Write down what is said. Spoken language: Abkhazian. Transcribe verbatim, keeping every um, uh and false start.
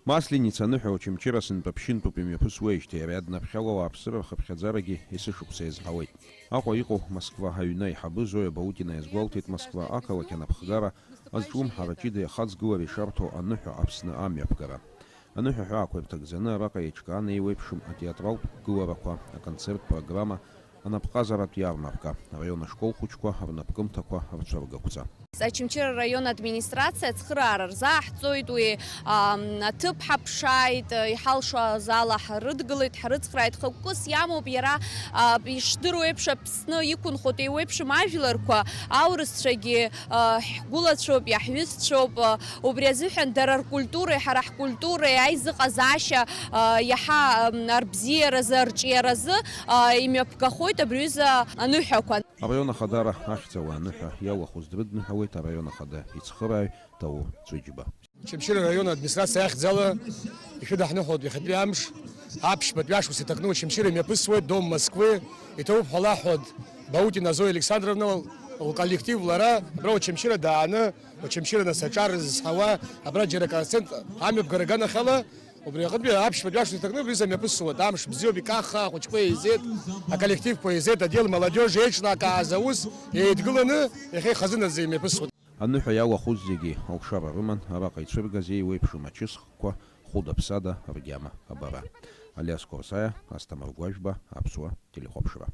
Масленица аныҳәа Очамчыра сынтәа ԥшьынтәуп имҩаԥысуеижьҭеи, ари аднаԥхьала ауааԥсыра рхыԥхьаӡарагьы есышықәса иазҳауеит. Аҟәа иҟоу Москва аҩны аиҳабы Зоиа Баутина иазгәалҭеит, Москва ақалақь анапхгара азҿлымҳара ҷыда иахаҵгылара ишарҭо аныҳәа Аԥсны амҩаԥгара. Аныҳәа ҳәаақәа ирҭагӡаны араҟа еиҿкаан еиуеиԥшым атеатралтә гыларақәа, аконцерттә программа, анапҟазаратә иармарка, араион ашкол хәыҷқәа рнапкымҭақәа рцәыргақәҵа. Очамчыра араион администрациа ацхыраара рзааҳҵоит уи, ам, аҭыԥ ҳаԥшааит, иҳалшоз ала ҳрыдгылеит, ҳрыцхрааит. Хықәкыс иамоуп иара, а, ишдыру еиԥш, Аԥсны иқәынхоит еиуеиԥшым ажәларқәа, аурысцәагьы, а, ҳгәылацәоуп, иаҳҩызцәоуп, а, убри азыҳәан дара ркультуреи ҳара ҳкультуреи аизыҟазаашьа, а, иаҳа, ам, арбзиаразы, арҿиаразы, а, имҩаԥгахоит абри аҩыза аныҳәақәа. Араион Ахадара ахьӡала аныҳәа иалахәыз дрыдныҳәалеит араион Ахада ицхырааҩ Таур Ҵәыџьба. Очамчыра араион администрациа ахьӡала ишәыдаҳныҳәалоит иахьатәи амш, аԥшьбатәи ашықәс иҭакны Очамчыра имҩаԥысуеит Дом Москвы, иҭоуп ҳәа лаҳәоит Баутина Зоя Александровна лколлектив лара, абра Очамчыра дааны, Очамчыра нас аҿар зызҳауа, абра џьара аконцерт амҩаԥгара аганахьала, убри аҟынтәи аԥшьбатәи ашықәс иҭакны абри мҩаԥысуеит, амш бзиоуп, икаххаа ахәыҷқәа еизеит, аколлективқәа еизеит, отдел молодежи еиҿнакааз аус еидгыланы, иахьа ихазынаӡа имҩаԥысуеит. Аныҳәа иалахәыз зегьы алшара рыман, араҟа ицәыргаз еиуеиԥшым ачысхқәа, хәыда-ԥсада ргьама абара. Алиас Қәарсаиа, Асҭамыр Гәажәба, Аԥсуа телехәаԥшра.